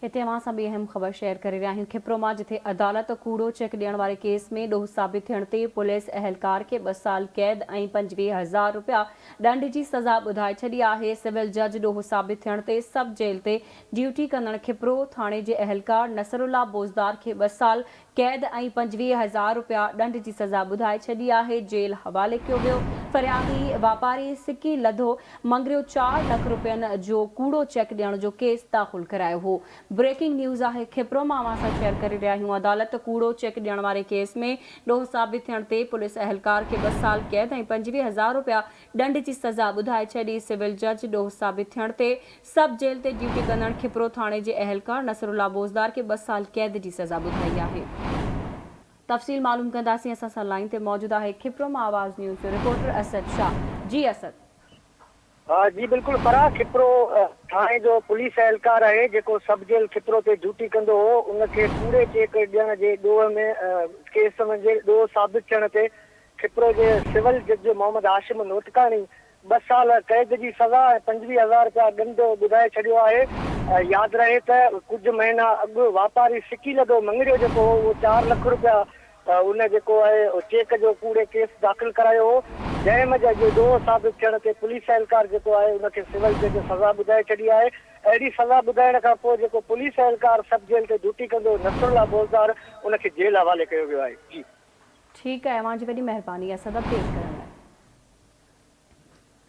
هتي اوهان سان ٻي اهم خبر شيئر ڪري رهيا آهيون کپرو مان جٿي عدالت ڪوڙو چيڪ ڏيڻ واري ڪيس ۾ ڏوهه ثابت ٿيڻ تي پوليس اهلڪار کي ٻه سال قيد ۽ 25 هزار رپيا ڏنڊ جي سزا ٻڌائي ڇڏي آهي سول جج ڏوهه ثابت ٿيڻ تي سب جيل تي ڊيوٽي ڪندڙ کپرو ٿاڻي جي اهلڪار نصرالله بوزدار کي ٻه سال قيد ۽ 25 هزار رپيا ڏنڊ جي سزا ٻڌائي ڇڏي آهي، جيل حوالي ڪيو ويو، فريادي واپاري سڪي لڌو مڱريو چار لک رپين جو ڪوڙو چيڪ ڏيڻ جو ڪيس داخل ڪرايو هو. بريڪنگ نيوز آهي کپرو مان اوهان سان شيئر ڪري رهيا آهيون عدالت ڪوڙو چيڪ ڏيڻ واري ڪيس ۾ ڏوهه ثابت ٿيڻ تي پوليس اهلڪار کي ٻه سال قيد ۽ 25 هزار رپيا ڏنڊ جي سزا ٻڌائي ڇڏي، سول جج ڏوهه ثابت ٿيڻ تي سب جيل تي ڊيوٽي ڪندڙ کپرو ٿاڻي جي اهلڪار نصرالله بوزدار کي ٻه سال قيد جي سزا ٻڌائي آهي. تفصيل معلوم ڪنداسين اسان سان لائين تي موجود آهي کپرو مان آواز نيوز جو رپورٽر اسد شاهه جي اسد. جي بلڪل فرح کپرو ٿاڻي جو پوليس اهلڪار آهي جيڪو سب جيل کپرو تي ڊيوٽي ڪندو هو ان کي ڪوڙي چيڪ ڏيڻ جي ڏوهه ۾ ڪيس ۾ ڏوهه ثابت ٿيڻ تي کپرو جي سول جج محمد هاشم نوتڪاڻي ٻه سال قيد جي سزا ۽ 25 هزار رپيا ڏنڊ ٻڌائي ڇڏيو آهي. ياد رهي ته ڪجهه مهينا اڳ واپاري سڪيلڌو مڱريو جيڪو هو اهو چار لک رپيا ان جيڪو آهي چيڪ جو ڪوڙي ڪيس داخل ڪرايو هو جنهن منجهه اڄ ڏوهه ثابت ٿيڻ تي پوليس اهلڪار جيڪو آهي ان کي سول جج سزا ٻڌائي ڇڏي آهي. اهڙي سزا ٻڌائڻ کان پوء جيڪو پوليس اهلڪار سب جيل تي ڊيوٽي ڪندو هو نصرالله بوزدار ان کي جيل حوالي ڪيو ويو آهي. جي. ٺيڪ آهي اوهان جي وڏي مهرباني اسد اپڊيٽ ڪرڻ.